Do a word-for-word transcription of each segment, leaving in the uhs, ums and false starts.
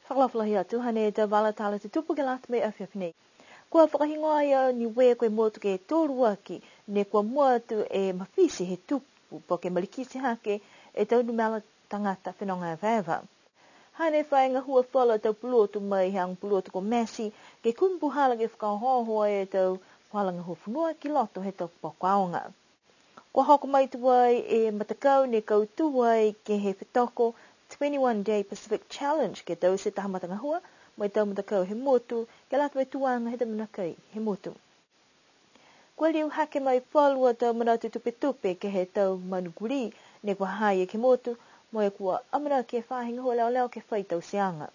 Fakaalofa lahi atu, hanei e tau vala tala tutupu ke lata mo e afiafi nei. Kua fakahigoa a Niue ko e motu ke toluaki, ne kua mua atu e mafiti he tupu, po ke malikiti hake e tau numela tagata fenoga evaeva. Hane fai gahua falu a tau pulotu mai he aoga pulotu ko Massey, ke kumi puhala ke fakaohooho e tau puhala gahua fonua ki loto he tau poko aoga. Kua hoko mai tuai e matakau ne kautū ai ke he fetoko twenty-one Day Pacific Challenge, ke taute taha matagahua mo e tau matakau he motu, ke lata mo e tuaga he tau mena kai he motu. Kua liu hake mai falu a tau manatu tupetupe ke he tau manu kulī, ne kua ha ha ia ke he motu, mo e kua amanaki e faahi gahua leoleo ke fai tauteaga.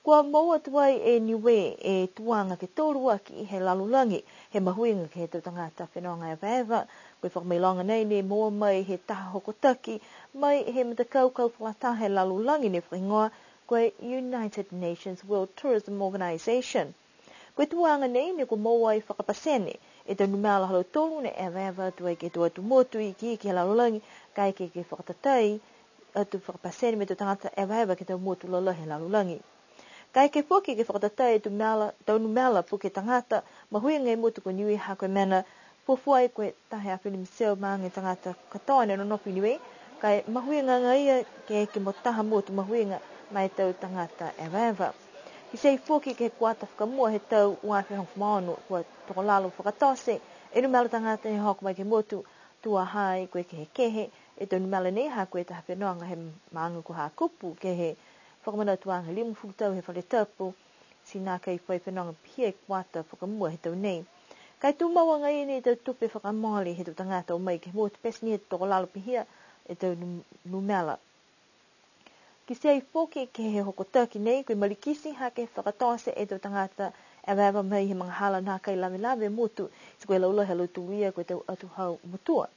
Kua moua tuai e Niue e tuaga ke toluaki he lalolagi, he mahuiga ke he tau tagata fenoga evaeva. Ko e fakamailoga nei ne moua mai he taha hokotaki mai he matakau kau fakalataha he lalolagi ne fakahigoa ko e United Nations World Tourism Organization. Ko e tuaga nei ne kua moua ai fakapasene e tau numela ha lautolu ne evaeva atu ai ke he tau atu motu ikiiki he lalolagi, kaeke ke fakatatai atu fakapasene mo e tau tagata evaeva ke he tau motu lalahi he lalolagi. Kaeke foki ke fakatatai e tau numela, tau numela po ke tagata mahuiga he motu ko Niue, ha ko e mena fuafua ai ko e taha e afe lima e teau maaga e tagata katoa ne nonofo i Niue, ka e mahuiga agaia ke eke mo taha motu mahuiga ma e tau tagata evaeva. Kitia foki ke he kuata fakamua he tau ua afe hogofulu ma ono, kua tokolalo fakatote e numela tagata ne hoko mai ke he motu, tua ha i ko e kehekehe e tau numela nei, ha ko e taha fenoga he maaga ko Hakupu ke he fakamanatuaga limagofulu tau he fale tapu, ti nākai fai fenoga pihia e kuata fakamua he tau nei. Ka e tumau agaia ni e tau tupe fakamole he tau tagata o mai ke he motu, pete ni he tokolalo pihia e tau num-, numela. Kitia foki ke he hokotaki nei, ko e malikiti hake fakatote e tau tagata evaeva mai he magahala nākai lavelave e motu, ti ko e laulahi ha lautolu ia ko e tau atuhau motua.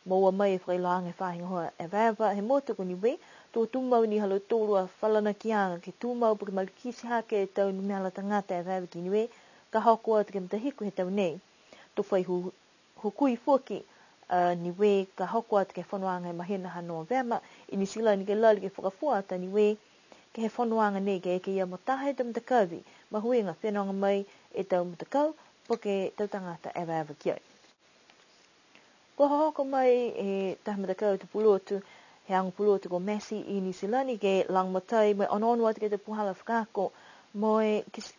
Moua mai e fakailoaaga he faahi gahua evaeva he motu ko Niue, to tumau ni ha lautolu a falanakiaga ke tumau po ke malikiti hake e tau numela tagata evaeva ki Niue, ka hoko atu ke he matahiku he tau nei. To fai hu-, hukui foki a Niue ka hoko atu ke he fonoaga he mahina ha Novema i Niu Silani ke lali ke fakafuata a Niue ke he fonoaga nei, ke eke ia mo taha he tau matakavi mahuiga fenoga mai e tau matakau po ke tau tagata evaeva ki ai. Kua hohoko mai e taha matakau tau pulotu he aoga pulotu ko Massey i Niu Silani ke lagomatai mo e onoono atu ke he tau puhala fakaako, mo e kis-,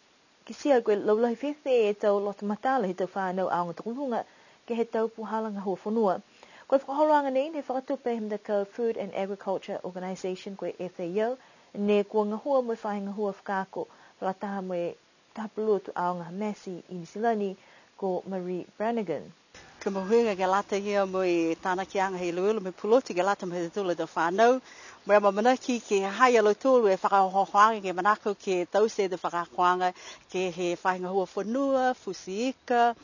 kitia ko e laulahi fēfē e tau loto matala he tau fānau aoga tokoluga ke he tau puhala gahua fonua. Ko e fakaholoaga nei ne fakatupe he matakau Food and Agriculture Organisation, ko e F A O, ne kua gahua mo e faahi gahua fakaako fakalataha mo e taha pulotu aoga ha Massey i Niu Silani, ko Marie Brannigan. Ko e mahuiga ke lata ia mo e tanakiaga he iloilo mo e pulotu ke lata mo e ha tautolu a tau fānau, mo e amaamanaki ke ha ha ia lautolu e fakaohoohoaga ke manako ke taute e tau fakaakoaga ke he faahi gahua fonua, futi ika,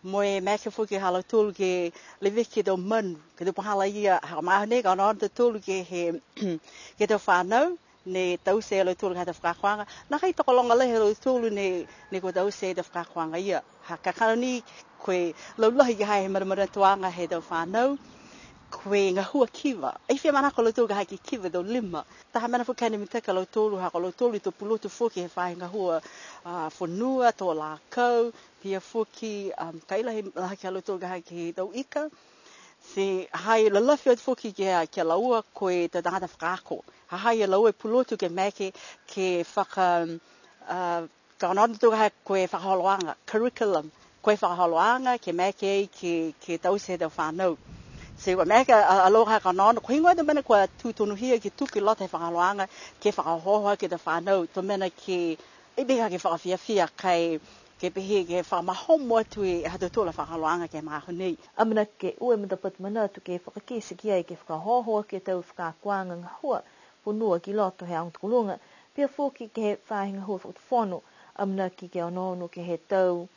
mo e maeke foki ha lautolu ke leveki e tau manu, ke he tau puhala ia, ha ko e magaaho nei ka onoono a tautolu ke he, ke he tau fānau ne taute e lautolu ke he tau fakaakoaga. Nākai tokologa lahi a lautolu ne, ne kua taute e tau fakaakoaga ia. Ha ko e kakano ni, ko e laulahi ke he manamanatuaga he tau fānau, ko e gahua kiva. Ai fia manako a lautolu ke ha ha i ai e kiva he tau lima. Taha mena foki ne mitaki a lautolu, ha ko lautolu e tau pulotu foki he faahi gahua, a, fonua, tō lakau, pihia foki, um, ka e lahi, lahi ke he ha lautolu ke ha ha i ai e tau ika. Ti ha ha i ai e lalafi atu foki ki a, ki a laua ko e tau tagata fakaako. Ha ha i ai a laua e pulotu ke maeke ke faka, a, ka onoono atu ha ko e fakaholoaga, curriculum, ko e fakaholoaga ke maeke ai ke, ke taute he tau fānau. Ti kua maeke a, a laua ka onoono, ko e heigoa e tau mena kua tū tonuhia ke tuku i loto he fakaholoaga, ke fakaohooho aki e tau fānau, tau mena ke, ai pehē ke fakafiafia, ka e, ke pehē ke fakamahomo atu e ha tautolu a fakaholoaga ke he magaaho nei. Amanaki ke ua e matapatu manatu ke fakakite ki ai ke fakaohooho aki e tau fakaakoaga gahua fonua ki loto he aoga tokoluga, pihia foki ke he faahi gahua fakatufono, amanaki ke onoono ke he tau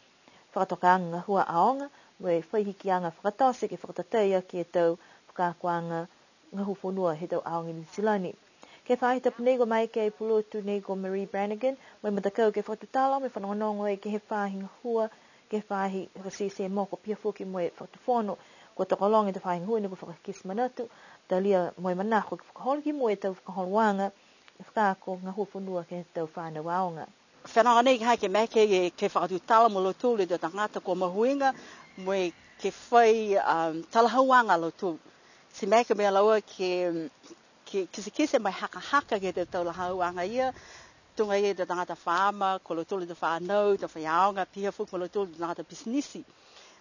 fakatokaaga gahua aoga, mo e fai hikiaga fakatote ke fakatatai aki e tau fakaakoaga gahua fonua he tau aoga i Niu Silani. Ke he faahi tapu nei kua maeke e pulotu nei ko Marie Brannigan mo e matakau ke fakatutala mo e fanogonogo ai ke he faahi gahua, ke he faahi fakasese moko pihia foki mo e fakatufono. Kua tokologa e tau faahi gahua ne kua fakakite manatu, talia mo e manako ke fakaholo ki mua e tau fakaholoaga, Fakaako gahua fonua ke he tau fanau aoga. Fenoga nei ha ke maeke ke, ke fakatutala mo lautolu e tau tagata kua mahuiga, mo e ke fai, um, talahauaga a lautolu. Ti maeke mo e laua ke, ke kitekite mo e hakahaka ke he tau talahauaga ia, tuga e tau tagata faama, ko lautolu e tau fanau, tau faiaoga, pihia foki mo lautolu e tau tagata pisinisi.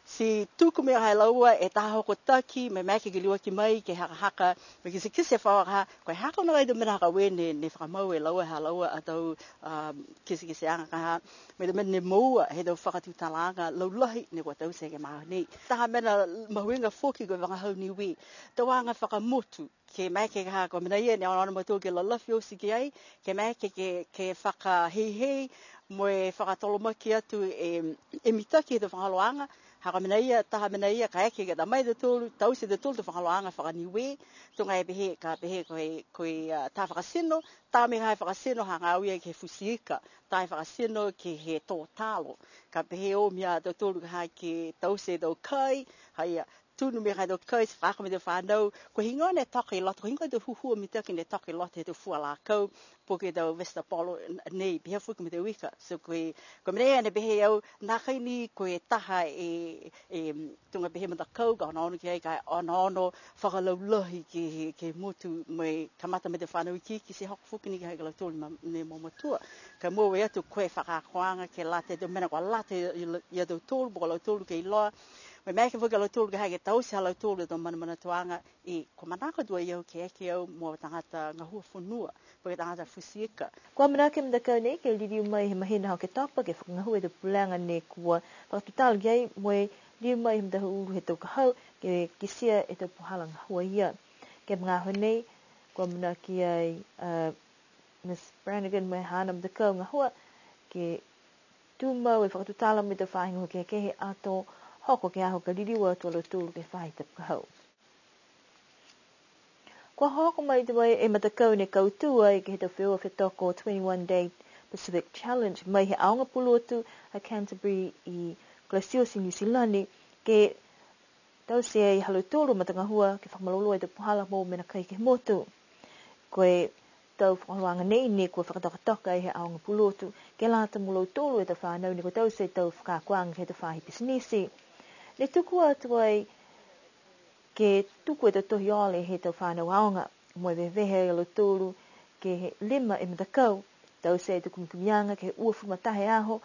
Ti tuku mo e ha laua e taha hokotaki, mo e maeke ke liuaki mai, ke hakahaka, mo e kitekite fakahā, ko e hā kona e tau mena ha ko e ne, ne fakamau e laua, ha laua a tau, um, kitekiteaga ka ha, mo e tau mena ne moua, he tau fakatutalaaga laulahi, ne kua taute ke he magaaho nei. Taha mena mahuiga foki ko e vagahau Niue. Tau aga fakamotu, ke maeke ke ha ko e mena ia ne onoono a mautolu ke lalafi oti ki ai, ke maeke ke, ke fakaheihei, mo e fakatolomaki atu e, e mitaki he tau fakaholoaga, ha ko e mena ia, taha mena ia, kaeke ke ta mai a tautolu, taute e tautolu tau fakaholoaga faka-Niue, tuga e pehē, ka pehē ko e, ko e, a, tā fakatino, tā mo e ha fakatino, hagaao ia ke he futi ika, tā fakatino ke he tō talo, ka pehē o mena a tautolu ka ha ke taute e tau kai, ha ia, tunu mo e ha tau kai, fakaako mo e tau fanau, ko e heigoa ne toka i loto, ko e heigoa e tau huhua mitaki ne toka i loto he tau fua lakau, po ke tau vesta polo nei, pihia foki mo e tau ika. So ko e, ko e mena ia ne pehē au, nākai ni ko e taha e, e, tuga pehē matakau, ka onoono ki ai, ka onoono fakalaulahi ke he, ke he motu mo e kamata mo e tau fanau ikiiki, ti hoko foki ni ke he ha lautolu ma-, ne mamatua. Ka mua atu ko e fakaakoaga ke lata e tau mena kua lata ia, ia tautolu, po ko lautolu ke iloa, mo e maeke foki a lautolu ke ha ke taute ha lautolu e tau manamanatuaga, e, kua manako tuai au ke eke au mo tagata gahua fonua, po ke tagata futi ika. Kua manako e matakau nei ke liliu mai he mahina ha Oketopa ke fakagahua e tau pulega ne kua fakatutala ki ai mo e liu mai he mataulu he tau ka hau ke kitia e tau puhala gahua ia. Ke he magaaho nei, kua manako ai, a, Miss Brannigan mo e haana matakau gahua, ke tumau e fakatutala mo e tau faahi gahua kehekehe ato hoko ke he aho ka liliu atu a lautolu ke he faahi tapu ka hau. Kua hoko mai tuai e matakau ne kautū ai ke he tau feua fetoko twenty-one Day Pacific Challenge mai he aoga pulotu ha Canterbury i Christchurch i Niu Silani, ke taute ai ha lautolu a matagahua ke fakamalolō e tau puhala mo e mena kai ke he motu. Ko e tau fakaholoaga nei ne kua fakatokatoka ai he aoga pulotu, ke lata mo lautolu e tau fanau ne kua taute e tau fakaakoaga ke he tau faahi pisinisi. Ne tuku atu ai ke tuku e tau tohi ole he tau fanau aoga, mo e vevehe a lautolu ke he lima e matakau, taute e tau kumikumiaga ke he uafulu ma taha e aho,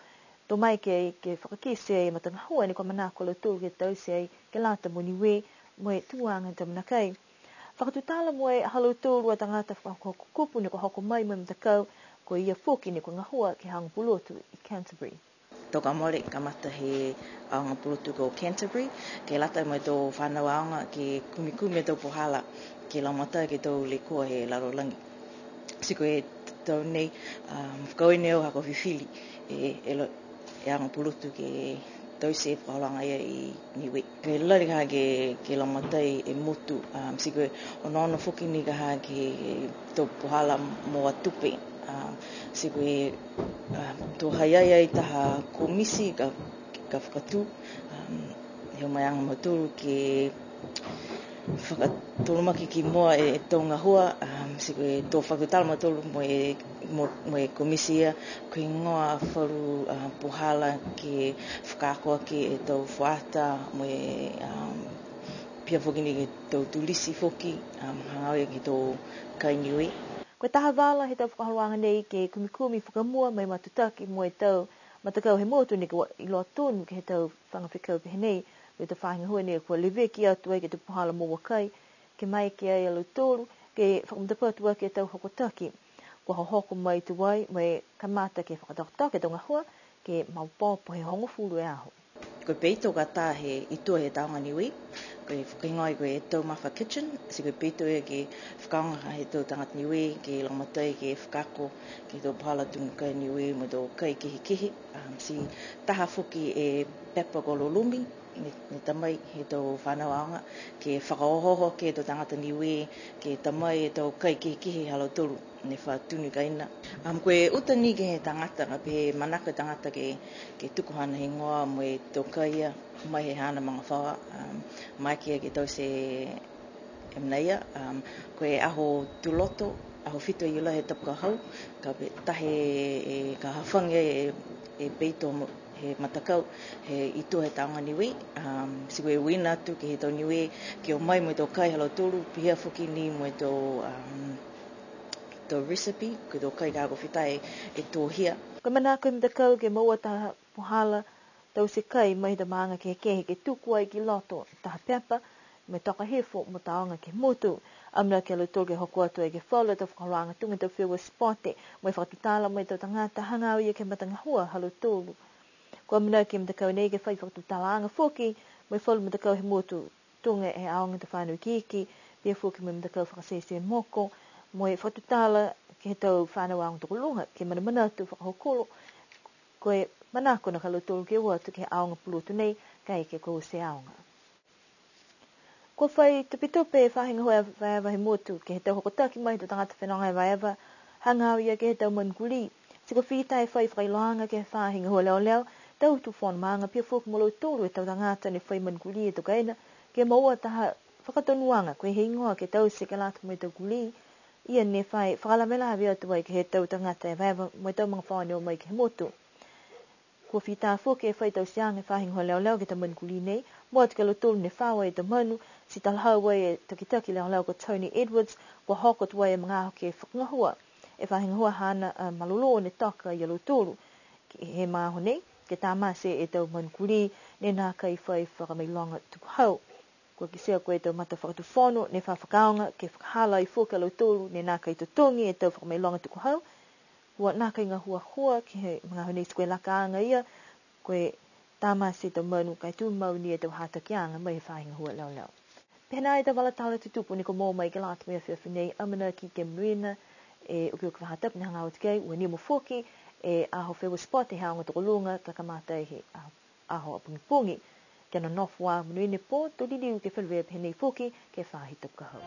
to mai ke, ke fakakite e matagahua ne kua manako a lautolu ke taute ai ke lata mo Niue, mo e tuaga he tau mena kai. Fakatutala mo e ha lautolu a tagata fakahokohoko kupu ne kua hoko mai mo e matakau, ko ia foki ne kua gahua ke he aoga pulotu i Canterbury. Tau kua mole, kamata he aoga pulotu ko Canterbury, ke lata mo e tau fanau aoga ke kumikumi e tau puhala, ke lagomatai ke he tau lekua he lalolagi. Ti ko e tau nei, um, fakaaue ni au ha ko e fifili e, e lo-, e aoga pulotu ke taute e fakaholoaga ia i Niue. Ke lali ka ha ke, ke lagomatai e motu, um, ti ko e onoono foki ni ka ha ke he tau puhala moua tupe, um, ti ko e, um, to ha ha i ai taha komiti ka, ka fakatū, um, he o mai aga mautolu ke fakatolomaki ki mua e tau gahua, um, ti ko e to fakatutala mautolu mo e, mo, mo e komiti ia, ko e heigoa falu, uh, puhala ke fakaako aki e tau fuata mo e, um, pihia foki ni ke he tau tulisi foki, um, hagaao ia ke he tau kai Niue. Ko e taha vala he tau fakaholoaga nei ke kumikumi fakamua mo e matutaki mo e tau matakau he motu ne kua iloa tonu ke he tau faga fekau pehē nei, mo e tau faahi gahua ne kua leveki atu ai ke he tau puhala moua kai, ke maeke ai a lautolu ke fakamatapatu aki e tau hokotaki. Kua hohoko mai tuai mo e kamata ke fakatokatoka e tau gahua, ke maopoopo he hogofulu e aho. Ko e peito ka tā he i tua he Tāoga Niue, ko e fakahigoa ko e Taumafa Kitchen, ti ko e peito ia ke fakaaoga he tau tagata Niue, ke lagomatai ke fakaako ke he tau puhala tunu kai Niue mo e tau kai kehekehe, um, ti taha foki e pepa ko Lolomi, ne, ne ta mai he tau fanau aoga, ke fakaohooho ke he tau tagata Niue, ke ta mai e tau kai kehekehe ha lautolu ne fa tunu kaina. Um, ko e uta ni ke he tagata, ka pehē manako e tagata ke, ke tuku haana higoa mo e tau kai ia, mai he haana magafaoa, um, maeke ke taute e mena ia, um, ko e aho Tuloto, Aho fitu e Iulai he tapu ka hau, ka pe-, taha e, e, ka hafagi e, e peito mo-, he matakau, he i tua he Tāoga Niue, um, ti ko e uiina atu ke he tau Niue, ke o mai mo e tau kai ha lautolu, pihia foki ni mo e tau, um, tau recipe, ko e tau kai ka kua fita e, e tohia. Ko e manako he matakau ke moua taha puhala, taute kai mai he tau maaga kehekehe ke tuku ai ki loto taha pepa, mo e toka hifo mo tāoga ke he motu. Amanaki a lautolu ke hoko atu ai ke he falu a tau fakaholoaga tuga e tau feua sipote, mo e fakatutala mo e tau tagata hagaao ia ke he matagahua ha lautolu. Kua amanaki e matakau nei ke fai fakatutalaaga foki mo e falu matakau he motu, tuga e aoga tau fānau ikiiki, pihia foki mo e matakau fakasese moko, mo e fakatutala ke he tau fānau aoga tokoluga, ke manamanatu fakahokulo, ko e manako nā ha lautolu ke o atu ke he aoga pulotu nei, kaeke kua oti e aoga. Kua fai tupetupe e faahi gahua evaeva he motu ke he tau hokotaki mai he tau tagata fenoga evaeva, hagaao ia ke he tau manu kulī. Ti kua fita e fai fakailoaaga ke he faahi gahua leoleo, tau tufono maaga pihia foki mo lautolu e tau tagata ne fai manu kulī e tau kaina, ke moua taha fakatonuaga, ko e heigoa ke taute ke lata mo e tau kulī, ia ne fai fakalavelave atu ai ke he tau tagata evaeva mo e tau magafaoa ne o mai ke he motu. Kua fita foki e fai tauteaga he faahi gahua leoleo ke he tau manu kulī nei, mua atu ki a lautolu ne fao ai e tau manu, ti talahau ai e takitaki leoleo ko Tony Edwards, kua hoko atu ai e magaaho ke fakagahua e faahi gahua haana a malolō ne toka ia lautolu. Ke he magaaho nei, ke tamate e tau manu kulī, ne nākai fai fakamailoga tukuhau. Kua kitia ko e tau matafakatufono ne fa fakaaoga ke fakahala ai foki a lautolu ne nākai totogi e tau fakamailoga tukuhau. Kua nākai gahuahua ke he magaaho nei ti ko e lakaaga ia, ko e tamate e tau manu ka e tumau ni e tau hatakiaga mai he faahi gahua leoleo. Pehē nā e tau vala tala tutupu ne kua moua mai ke lata mo e afiafi nei, amanaki ke monuina e okioki faahi tapu ne hagaao atu ki ai, ua nimo foki e aho feua sipote he aoga tokoluga ka kamata he aho, aho a pogipogi. Kia nonofo ā, monuina e pō, to liliu ke feleveia pehē nei foki ke he faahi tapu ka hau.